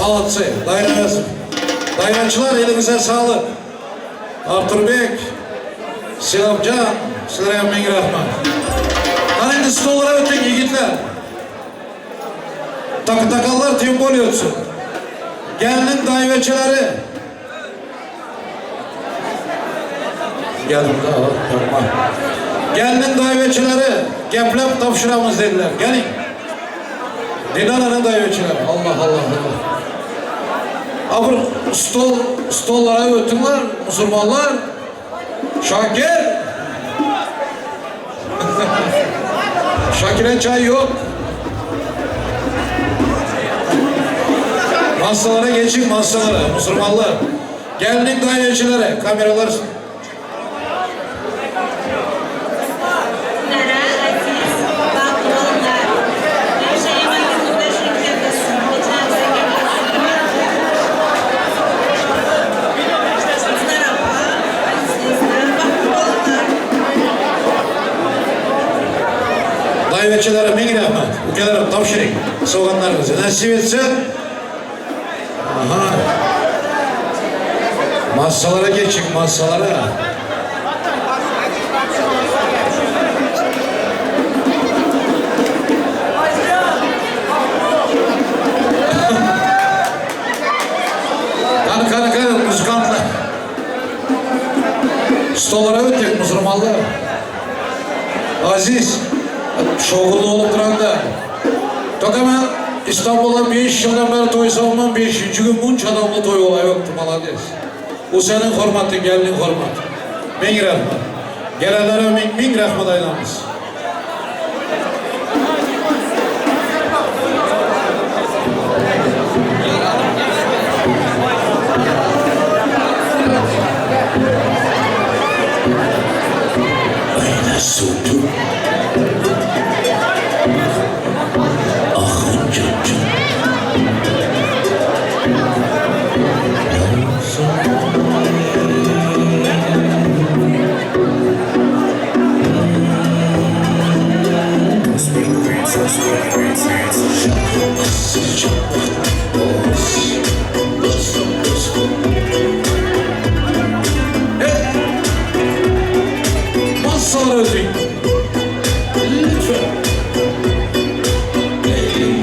Молодцы. Daýra Daýraçylar eliňize saglyk. Arturbek, Sylapjan, sizlere müň rahmat. Hany indi stollara ötüň ýigitler. Taktakallar tem bolýa ötsün. Gelniň daýweçeleri. Gelin da, Gelniň daýweçeleri geplep tabşyramyz dediler. Geliň. Dilananyň daýweçeleri. Allah Allah Allah. A bir stol stollara ötüňler, musulmanlar. Şakir! Şakire çay yok. Masalara geçin masalara, musulmanlar. Gelinin davetçilere, kameralar. Nara, Aziz, bagtly bolunlar. Hemişe emin ýurduňda şeker bolsun, peçäňize gelmesin. Dinar apa, Aziz, bagtly bolunlar. Davetçilere müň rahmet. Ukalarım tabşyryň sowgatlaryňyzy. Nesip etse. Aha. Masalara geçin masalara. Kanı kanı kanı müzikantlar. Stollara ötek musulmanlar. Aziz, şowhunly bolup duranda. Toka men İstanbulda 5 ýyldan bäri toý salman, 5-nji gün munça adamly toý bolaýokdy, malades. Bu seniň hormatyň, gelniň hormaty. Müň rahmat. Gelenlere müň, müň rahmat aýdamyz. Aýna suwtu. Ahun jan. Masalara ötün. Lütfen. Hey.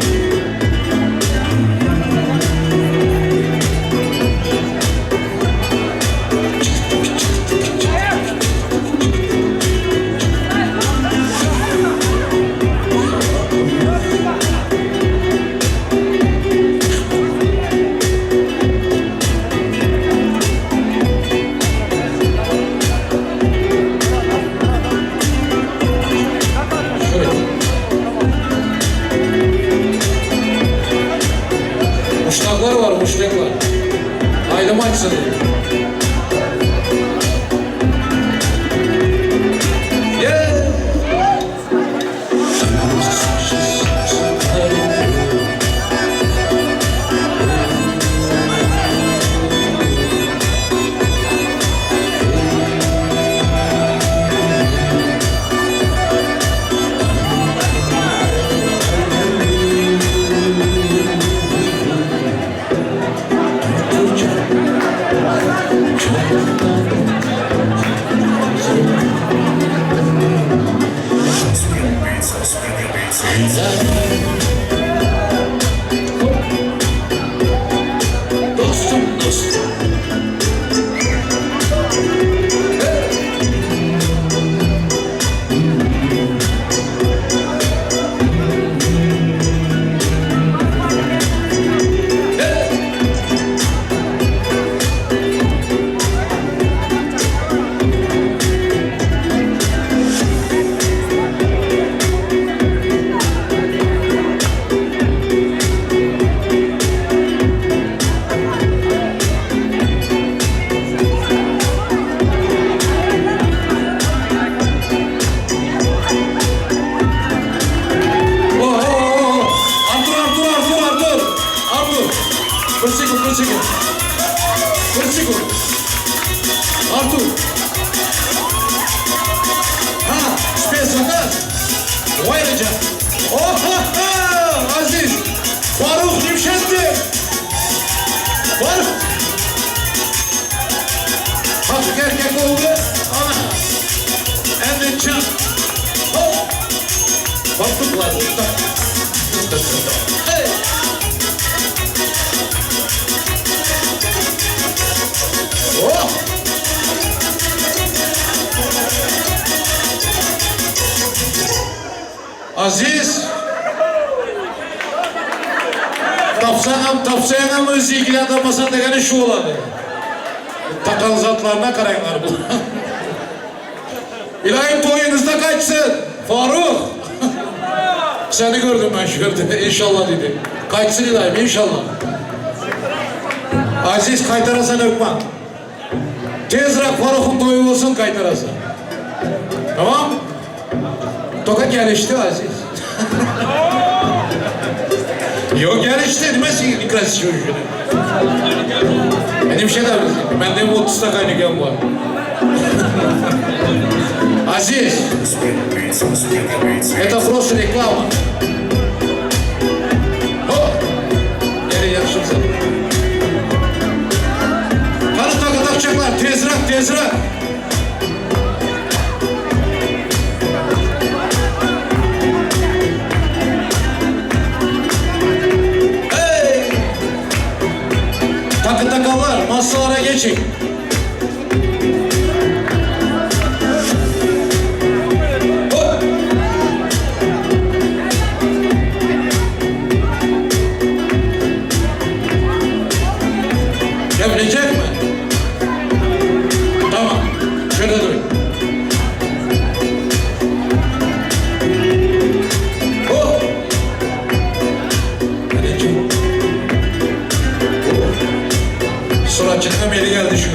Şöyle. Muştaklar var, muştaklar. Aydym aýtsyn. Yeah! Dostum dostum. Oh, oh, oh, oh. Artur, Artur, Artur, Artur. Artur. Bir sekund, bir sekund. Bir sekund. Artur. Ha, спецзаказ. Voy Oh, ha, ha, Aziz. Faruk Nimşetli. Aziz! Tapsaňam, tapsaňam öz ilgini tapmasaň degeni şu bolady. Takan zatlaryna garaňlar bu. Ilayim toyunuzda kaçsın. Faruk! Seni gördüm ben şu yerde. İnşallah dedi. Kaçsın ilayim inşallah. Aziz kaytarasan öpmem. Tezrak Faruk'un toyu olsun kaytarasan. Tamam? Toka gelişti Aziz. Yok gelişti. Demezsin ki klasik çocuğunu. Benim şey de bende 30 dakika nikahım var. Aziz, это просто реклама. Hop! Gel yakışım sana. Kanı takı takacaklar. Tezrak, tezrak. Hey! Takı takanlar masalara geçin. Hop! Evlenecek mi? Tamam. Şöyle durun. Hop! Anneciğim. Oh. Suratçıdan beri geldi şu.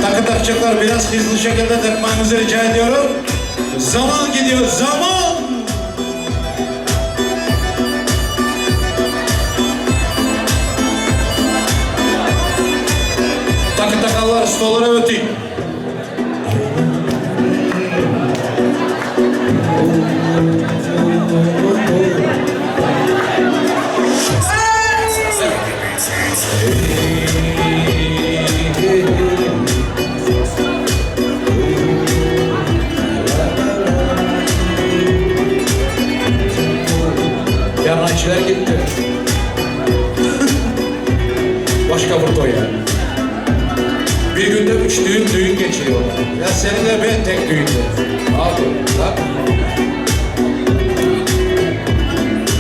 Takı takacaklar biraz hızlı şekilde takmanızı rica ediyorum. Zaman gidiyor, zaman! Takı takanlar stollara öteyim. Yarnakçılar gitti. Başka bir toy yani. Bir günde üç düğün düğün geçiriyorlar. Ya seninle ben tek düğünde. Abi bak.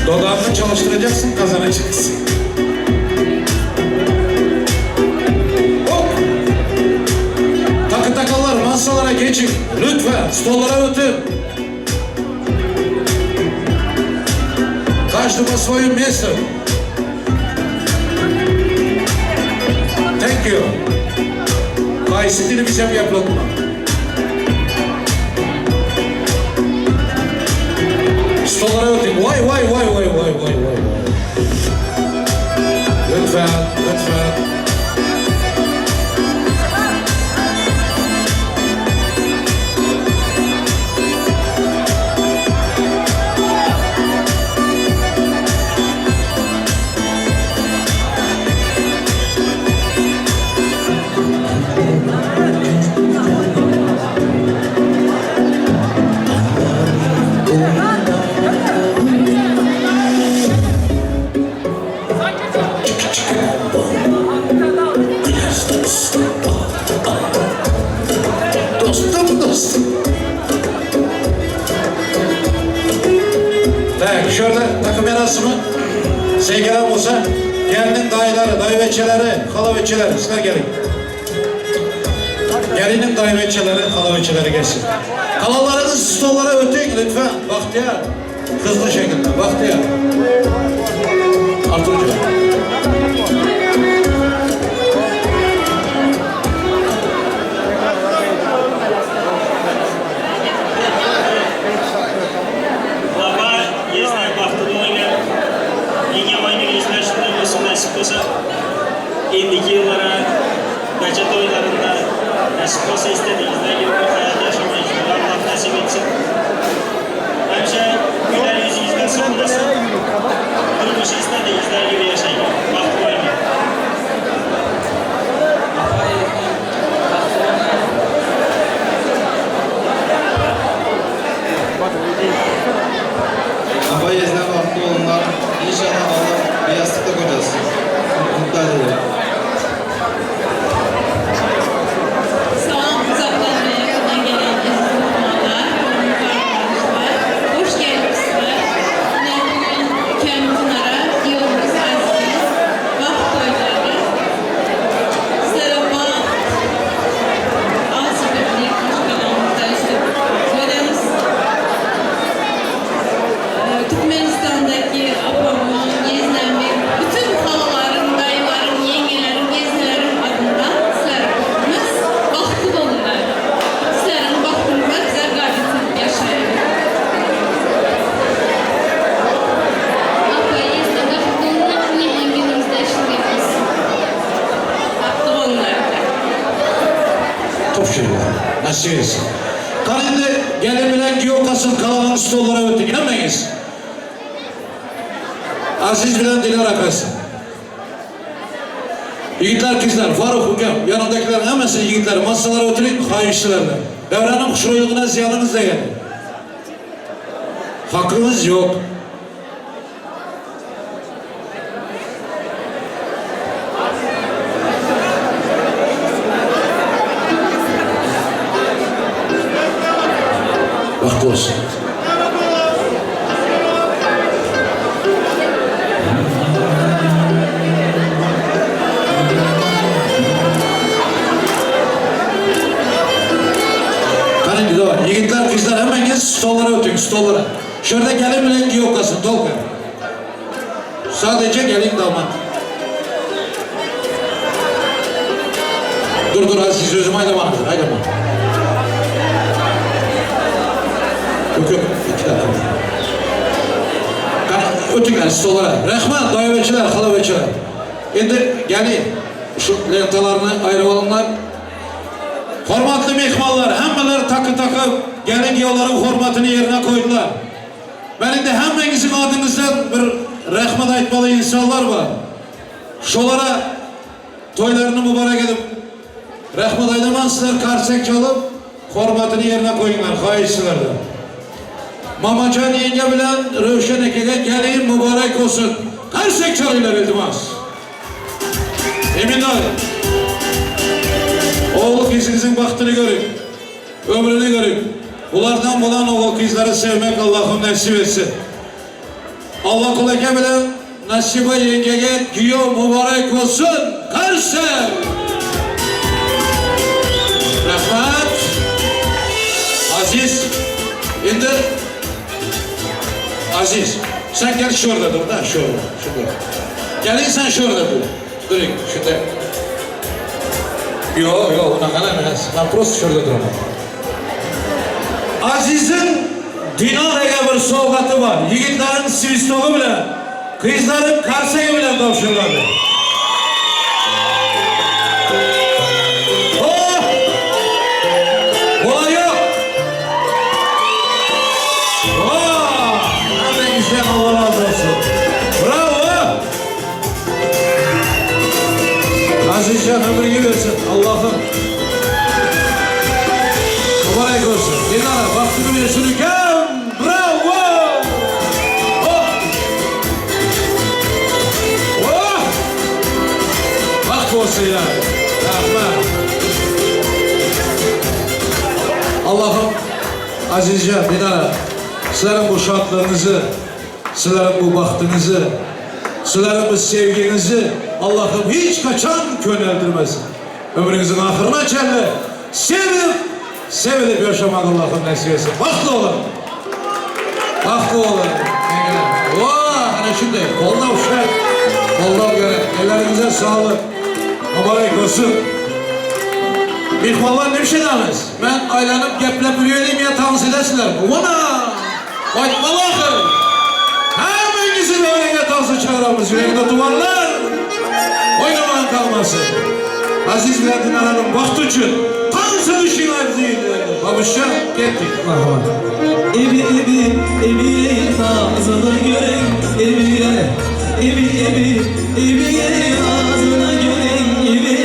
Dodağını çalıştıracaksın kazanacaksın. Hop! Takı takanlar masalara geçin. Lütfen stollara ötün. Каждый по своему месту. Thank you. Kayısı dilimi sen yaplatma. Stollara ötün. Vay vay vay vay vay vay vay vay. Lütfen, lütfen. Dostum dostum. Tak, şurada takım yarası mı? Sevgili Musa, gelinin dayıları, dayı veçeleri, hala veçeleri, sizler gelin. Gelinin dayı veçeleri, hala veçeleri gelsin. Kalalarınız stollara ötün lütfen. Bahtiyar. Hızlı şekilde, Bahtiyar. Arturcuğum. Baba, ýeznäň bagtly bolun. Ýeňňem aýna ýeznä şunday bolsun nesip bolsa. Indiki ýyllara gaça toýlarynda nesip bolsa istediğinizde gibi bir hayat yaşamayı Allah nasip etsin. Hemişe güler yüzünüzden solmasın. Durmuş istediğinizler gibi yaşayın. nesip etsin. Qani indi gelin bilen giýew kasyn kalanyn stollara ötüň hemmeňiz. Aziz bilen Dilara kasyn. Ýigitler kyzlar Faruk ukam ýanyňdakylaryň hemmesini ýigitler massalara oturyň haýyş sizlerden. Döwranyň huşroýlygyna zyýanyňyz degende. Hakyňyz ýok. Bagt bolsun. Qani indi ýigitler, gyzlar hemmeňiz stollara ötüň, stollara. Şu ýerde gelin bilen giýew galsyn, tolko. Sadece gelin damat. Dur dur Aziz özüm aýdamalydyr, aýdama. Ýok ýok, iki dakika. Qani ötüňler stollara. Rahmat daýaweçiler, halaweçiler. Indi gelin şu lentalaryny aýryp alyňlar. Hormatly myhmanlar, hemmeler taky takyp, gelin giýewleriň hormatyny ýerine goýdular. Men indi hemmeňiziň adyňyzdan bir rehmet aýtmaly insanlar bar. Şolara toýlaryny mübarek edip rehmet aýdaman sizler karsek çalyp hormatyny ýerine goýuňlar haýyş sizlerden. Mamajan ýeňňe bilen Röwşen ekege gelin mübarek bolsun. Karsek çalyňlar iltimas. Emin daýy. Ogul gyzyňyzyň bagtyny görüň. Ömrüni görüň. Bulardan bolan ogul gyzlary sevmek Allahym nesip etsin. Allakul eke bilen Nasiba ýeňgege giýew mübarek bolsun. Karsel! Rahmat. Aziz. Indi Aziz, sen gel şurada dur da, şurada, şurada. Gelin sen şurada dur. Duruň, şurada. Ýok, ýok, unakan emes. Men prosto şurada duraman. Aziziň Dinaraga bir sowgaty bar. Ýigitleriň swistogy bilen, gyzlaryň karsegi bilen tabşyrylady. Oh! Goly ýok. Oh! Hemmeňizden Allah razy bolsun. Bravo! Azizjan ömrüňi bersin Allahym. Mübarek bolsun. Dinara bagtyňy bersin ükam. Bravo! Oh! Oh! Bagt bolsun ya. Rahmet. Allahym Azizjan, Dinara sizleriň bu şatlygyňyzy Sizleriň bu bagtyňyzy, sizleriň bu sevgiňizi Allahym hiç haçan köneldirmesin. Ömrüňiziň ahyryna çenli sevip, sevilip ýaşamagy Allahym nesip etsin. Bagtly boluň! Bagtly boluň! Wah, ana şunday goldaw şert, goldaw gerek. Elleriňize saglyk. Mübarek bolsun. Myhmanlar nirşedamiz? Men aýlanyp geplep ýöreyim ýa tans edesiňlermi? Wona! Aýtmaly ahyr! Hemmeňizi öýüňe tansa çagyramyz, ýüreginde duwanlar oýnaman galmasyn. Aziz bilen Dinaranyň bagty üçin tansa düşüň aziz Babuşja ketdik. Marhamat. Ebi ebi ebi ağzına göre ebi ebi ebi ebi ağzına göre ebi.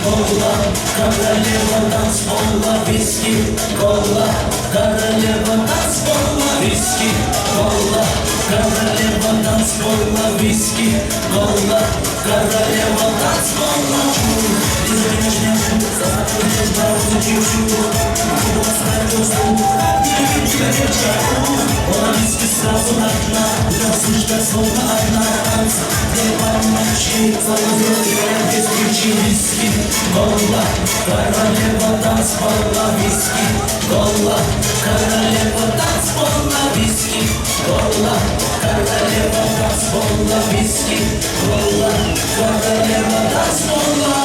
Kola, королева танцпола, виски, кола, королева танцпола, виски, кола, королева танцпола, виски, кола, королева танцпола. Кола, королева танцпола, виски, кола, королева танцпола, виски, кола, королева танцпола, виски, кола, королева танцпола.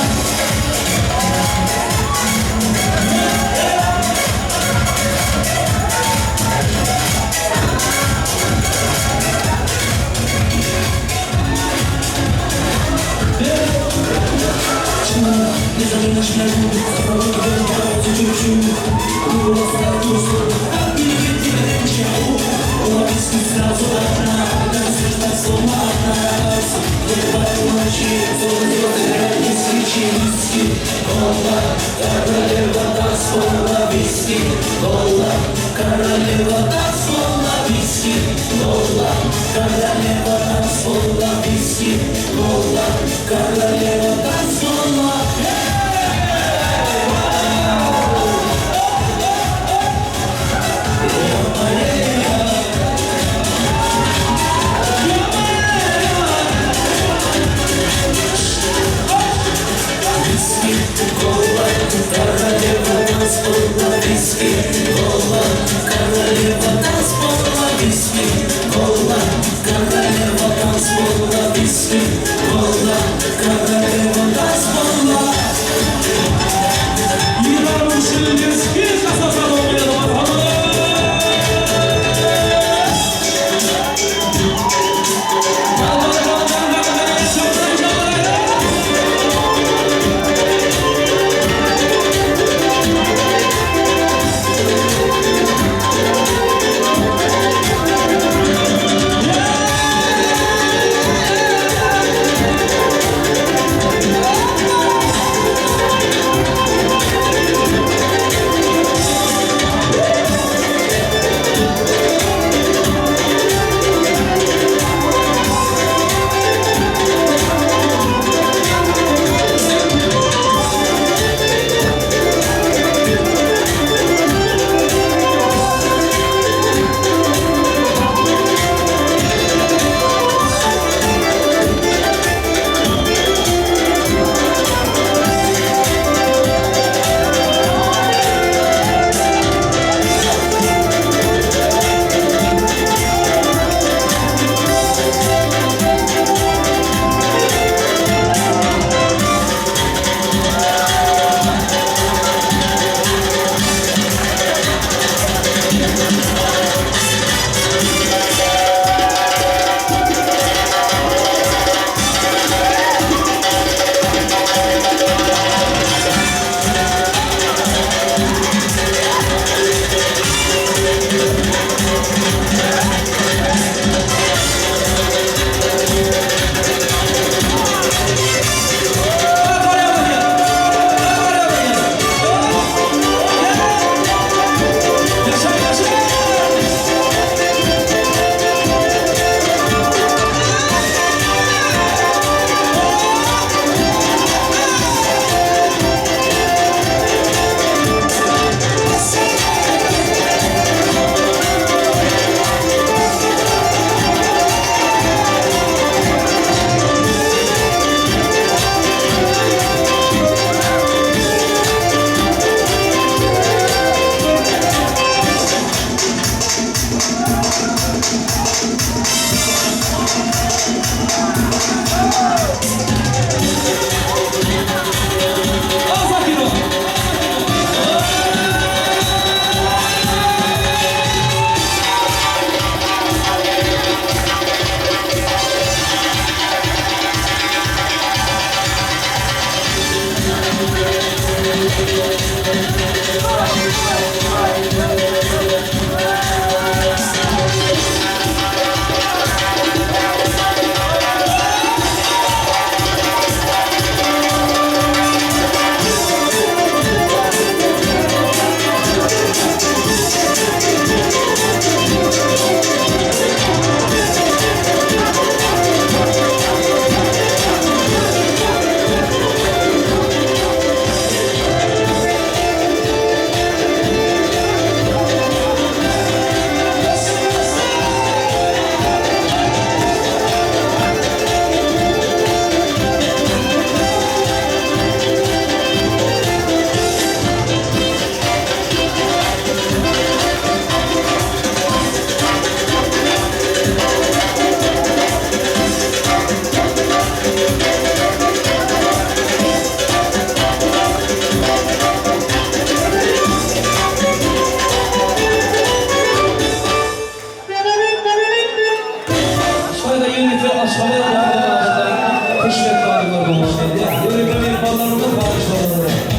dowam edýär. Ýörite myhmanlarymyz bagyşlamalara.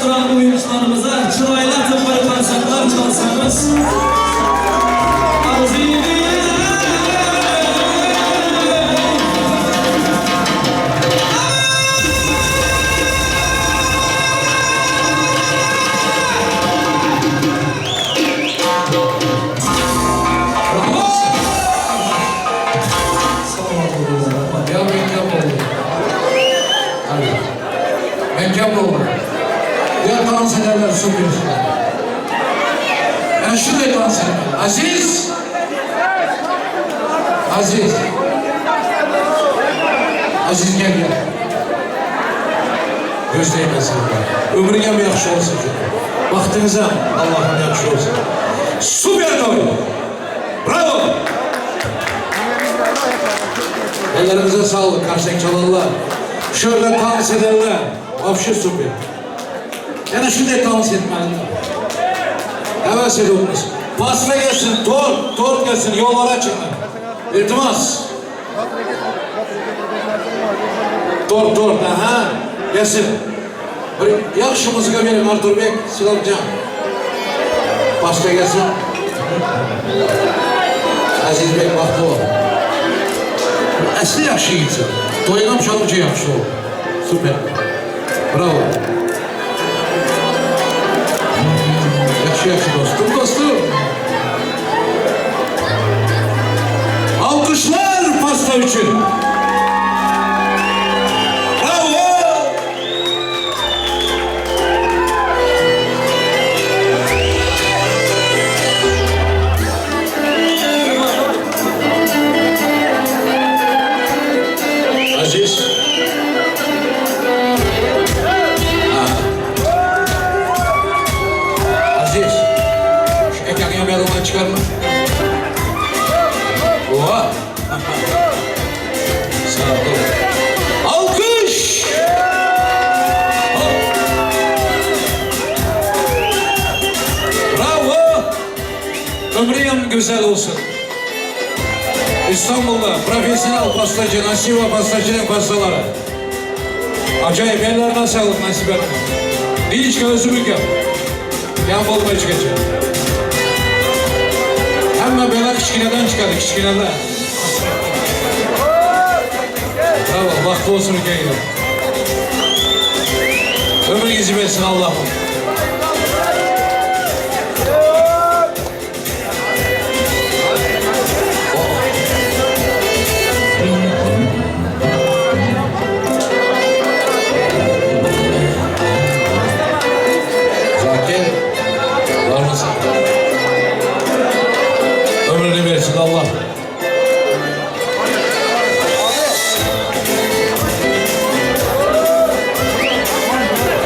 oturan oýunçylarymyza çyraýly atyp bir karsaklar çalsaňyz arzuw edýän. Ya mekan oldu. Hadi. Mekan oldu. Ya dans ederler sokuyorsunlar. Yani şurada dans ederler. Aziz! Aziz! Aziz gel gel. Göz değmesin. Ömrüne mi yaxşı olsun. Vaktinize Allah'ım yaxşı olsun. Süper toy! Bravo! Ellerinize sağlık karşıdaki çalanlar. Şöyle dans edenler. Vapşi süper. Yani şurada dans etmeliler. Heves ediyorsunuz. Pasta gelsin, tort, tort gelsin, yollara çıkın. İltimas. Tort, tort, aha. Gelsin. Bir yaxşı muzika verin Artur Bey, Silavcan. Pasta gelsin. Aziz Bey, baxtlı ol. Əsli yaxşı yiğitsin. Toyunam çalıcı yaxşı ol. Süper. Bravo. Yaxşı yaxşı dostum, dostum. Alkışlar pasta için. Bravo. Aziz. Ha. Aziz. Şu ekranı yanından çıkarma. Oha. Sağ ol. Alkış. Hop. Bravo. Ömrün güzel olsun. İstanbul'da profesyonel pastacı Nasibe pastacının pastaları. Acayip ellerine sağlık Nasibe Hanım. Hiç gözümü yap. Yan bolmay çıkacak. Hem bela kiçkineden çıkardı kiçkineden. Bravo, bahtlı olsun ülkeye. Ömrünüzü versin Allah'ım. Zakir, var mısın? Ömrünü versin Allah.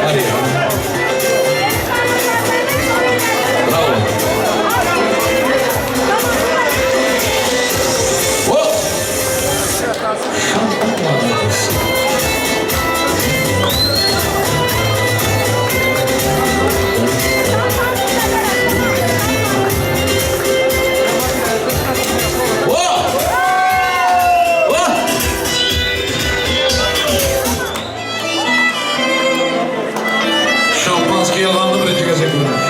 Hadi ya. Bravo. Hop. Şampiyon. Oh! Oh! Şampanski yalandı birinci gezek görmüş.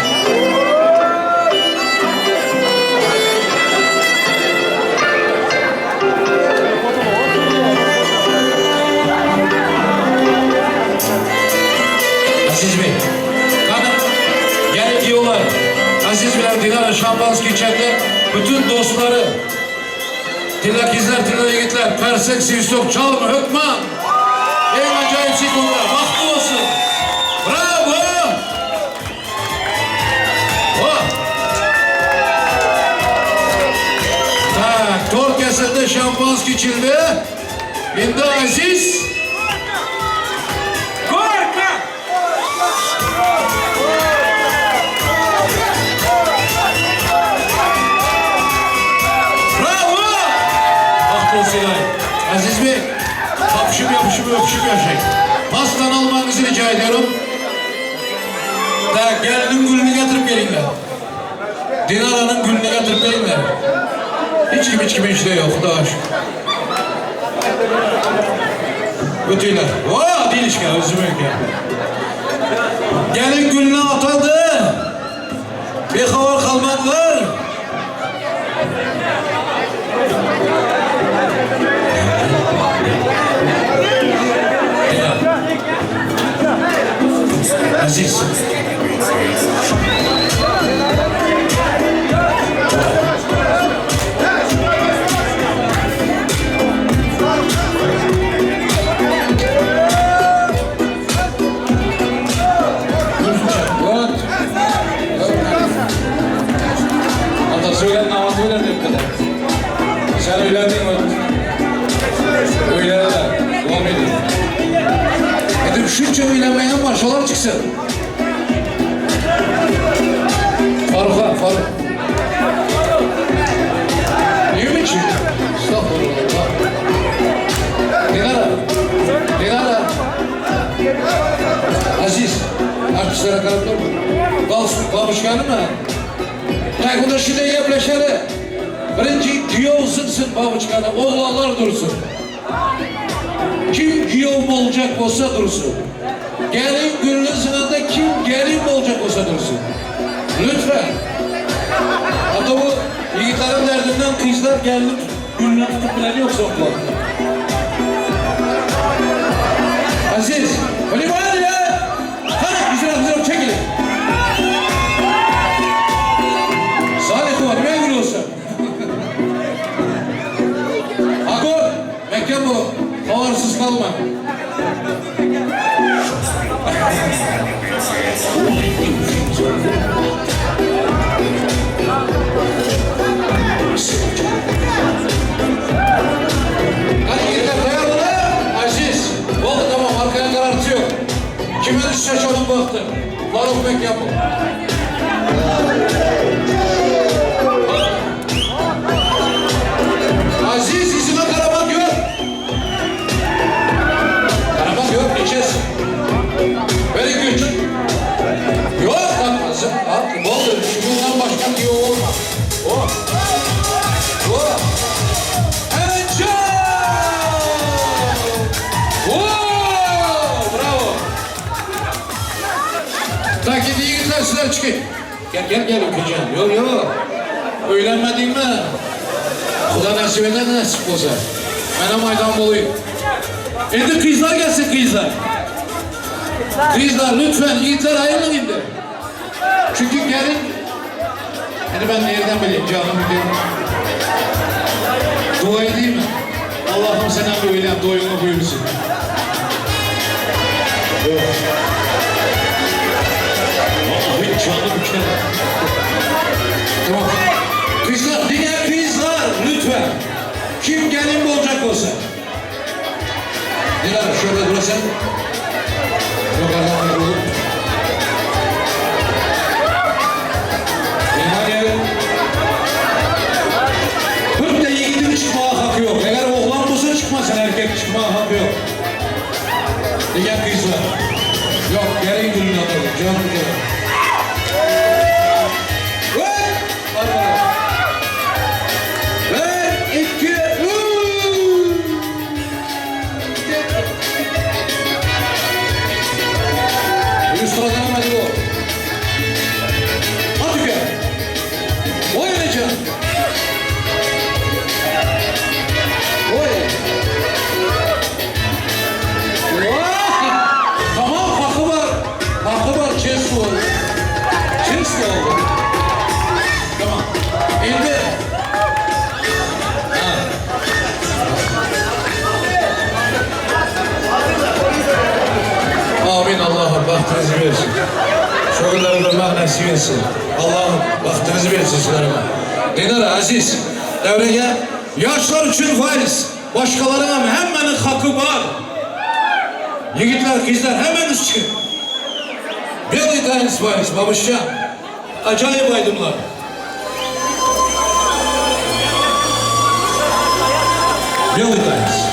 Aziz Bey, kanım gelip diyorlar. Aziz Beyler Dilara Şampanski içeride bütün dostları Tilla kızlar, tilla yiğitler, Persek, Sivstok, Çalma, Hökman. En acayip sekunlar. Bahtlı olsun. Bravo. Oh. Tak, tort kesildi, şampanski içildi. Şimdi Aziz. Gorka! Bravo! Bahtlı olsun ilahi. Aziz Bey, kapışıp yapışıp öpüşüp yaşayın. Pastan almanızı rica ediyorum. Da gelinin gülünü getirip gelinler. Dinara'nın gülünü getirip gelinler. Hiç kim hiç kimin işleri yok. Daha şükür. Ötüyorlar. Vaa değil işte özüm yok ya. Gelin gülüne atandı. Bihabar kalmadılar. Aziz. What? Atası ölen namazı ölen diyor kadar. Sen öylendin mi? Öylediler. Devam edin. Dedim şunca öylenmeyen var, şolar çıksın. Faruk Faruk. Niye mi çıktı? Estağfurullah. Dinara. Dinara. Aziz. Artistlere karab durma. Babuşkanı mı? Tak unda shunday gaplashadi. Birinchi kuyov sinsin babuchkani, o'g'lonlar dursun. Kim kuyov bo'lacak bo'lsa dursun. Gelin gülünün sınavında kim gelin olacak olsa dursun. Lütfen. Hatta bu yiğitlerin derdinden kızlar gelin gülünü tutup bilen yoksa okula. Aziz, внимание! Hadi güzel güzel çekilin. Salih var, ne gülüyorsun? Agor, mekan bu. Havarsız kalma. Hadi yeter dayan bana. Aziz. Oldu tamam arkaya karartı yok. Kime düşse onun baktı. Faruk Bek yapın. Aziz yüzüne karamak yok. Karamak yok geçeriz. Verin güç. Yok kalkmasın. Kalk. Oldu. Bundan başka bir yol olmaz. O. O. Evet. çal! Oo, bravo. Takip yiğitler sizler çıkın. Gel gel gel okuyacağım. Yok yok. Öğlenmedin mi? Xuda nasip eder nasip olsa. Mənə maydan olayım. Endi kızlar gelsin kızlar. Kızlar lütfen yiğitler ayrılın indi. Çünkü gelin Hani ben nereden bileyim canım bileyim. Dua edeyim mi? Allah'ım sana böyle doyumlu buyursun. Yok. Vallahi canım bir kere. Tamam. Kızlar, diğer kızlar lütfen. Kim gelin olacak olsa. Dilara şöyle durasın. Yukarıdan duralım. Yani bir de yiğidin çıkmaya hakkı yok. Eğer oğlan olsa çıkmasın, erkek çıkmaya hakkı yok. Diğer kızlar. Yok, gelin gülün adamı. Canım canım. Ver! Hadi bakalım. Bir, iki, üç. Üst sıradan hadi bu. Hadi gel. Oynayacağım. Oy. Vay! Tamam hakkı var. Hakkı var. Kes oldu. Kes oldu. Tamam. İndi. Ha. Amin Allah'ım bahtınızı versin. Şükürler Allah nasip etsin. Allah'ım bahtınızı versin sizlere. Dinar Aziz, devreye yaşlar için faiz. Başkalarına hemenin hakkı var. Yiğitler, kızlar hemen çıkın. Bir tanesi faiz, babuşça. Acayip aydınlar. Bir tanesi.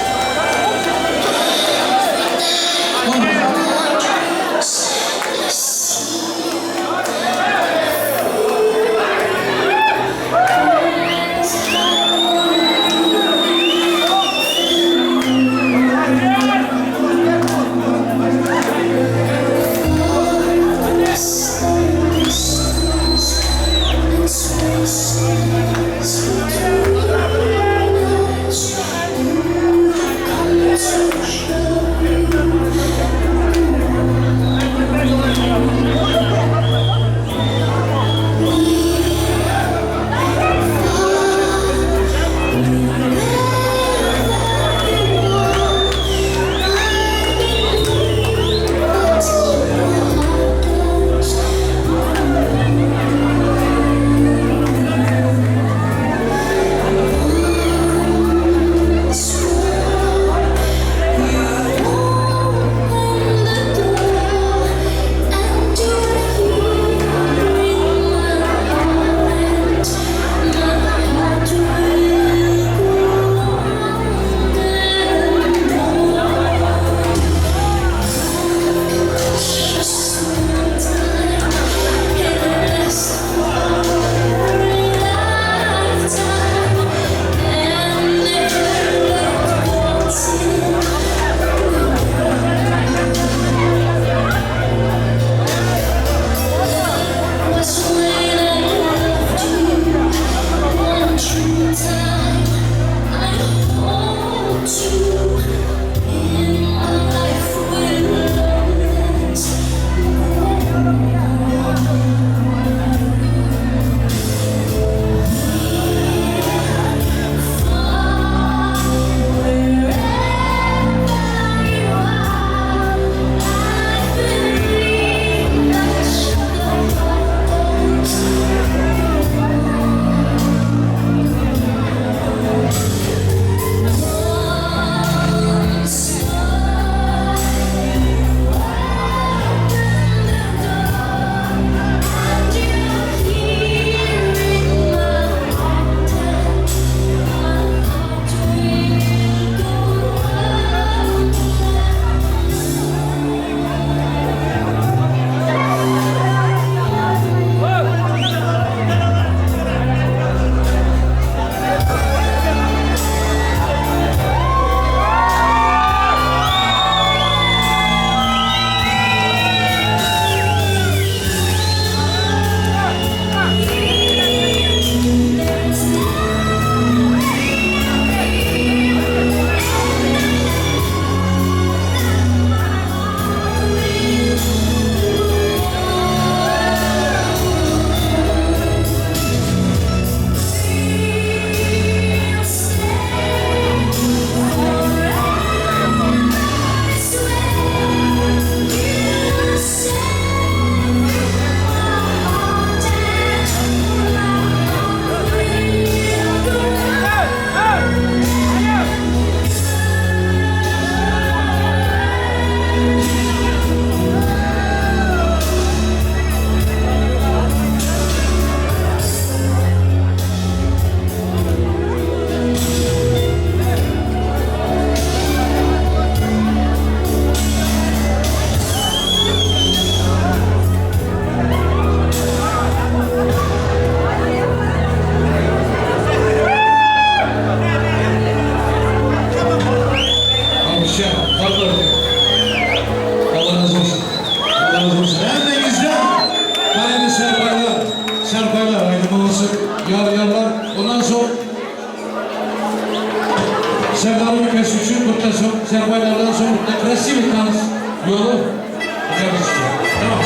Serdar ülkesi üçün bitta so'ng Serbaylardan so'ng bitta красивый tanс yo'li Tamam.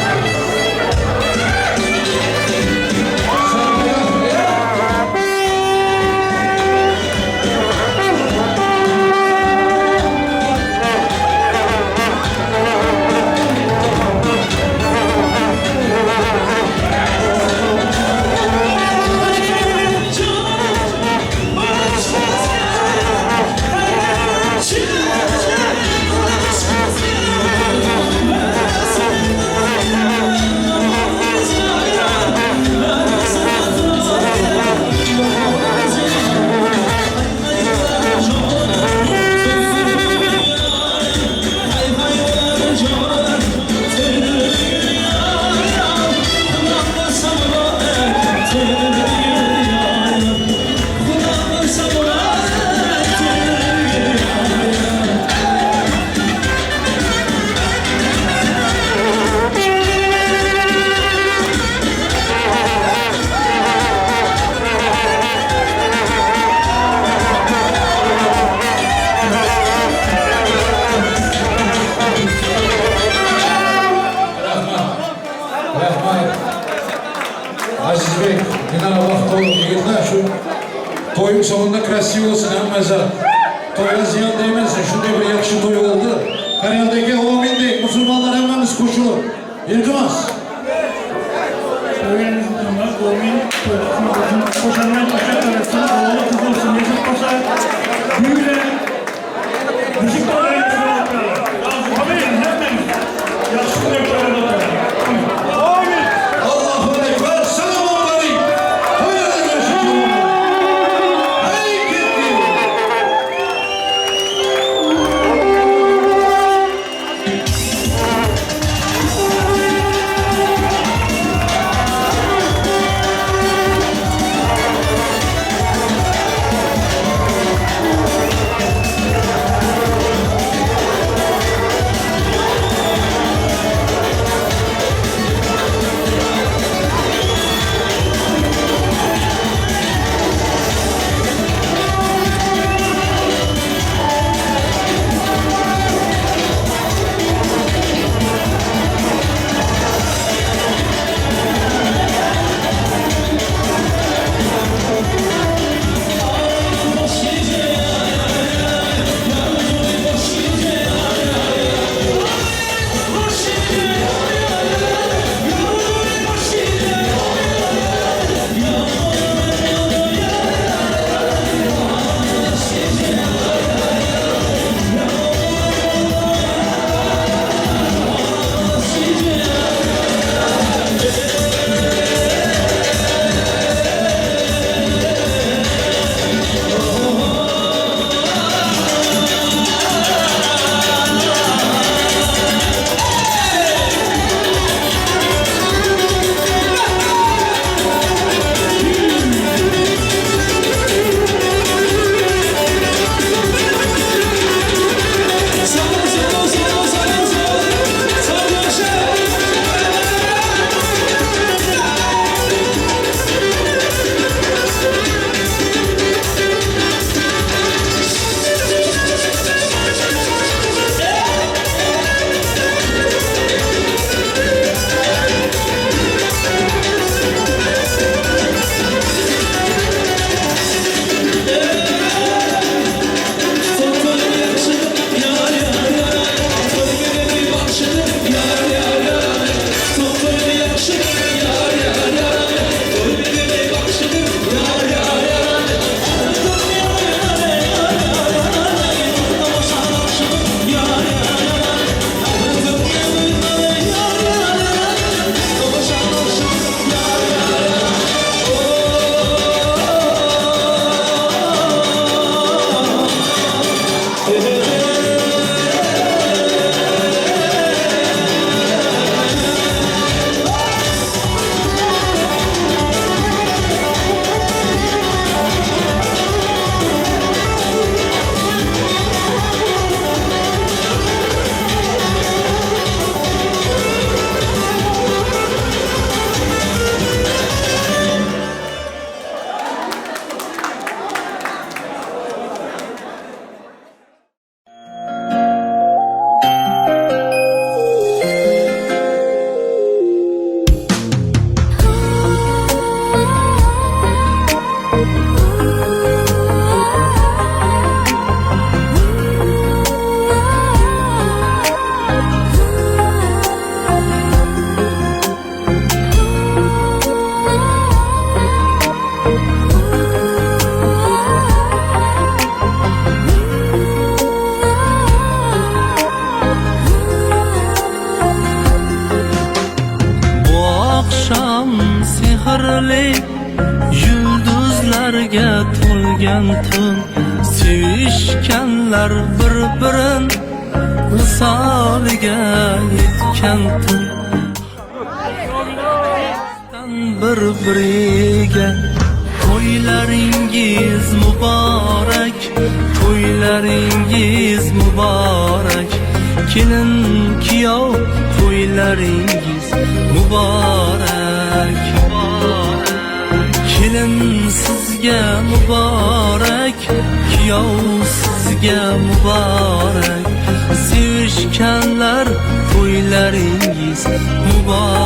Rahmat. Rahmat. Azizbek, Dinara baxtli bo'ling yigitlar. Shu to'yim so'ngida красиво bo'lsin hammasi. To'yga ziyon degmasin. Shunday bir yaxshi to'y bo'ldi. Qaryaldagi amin deng, musulmonlar hammamiz qo'shilib. Iltimos. To'yingiz musulmon, amin. Qo'shanlar qo'sha tarafdan o'g'li qiz bo'lsin, nesib bo'lsa, buyuklar müzik Amin. Hammamiz yaxshi kunlar ko'radi. Amin. Allahu Ekber. Selamun aleyküm. To'ylarda görüşürüz. Hey gitti. Gelgen tun Sevişkenler bir-birin Vüsaliga yetken tun Bir-biriga To'ylaringiz muborak To'ylaringiz muborak Kelin kuyov to'ylaringiz muborak Kelin sizga muborak Kuyov sizga muborak Sevishganlar to'ylaringiz muborak.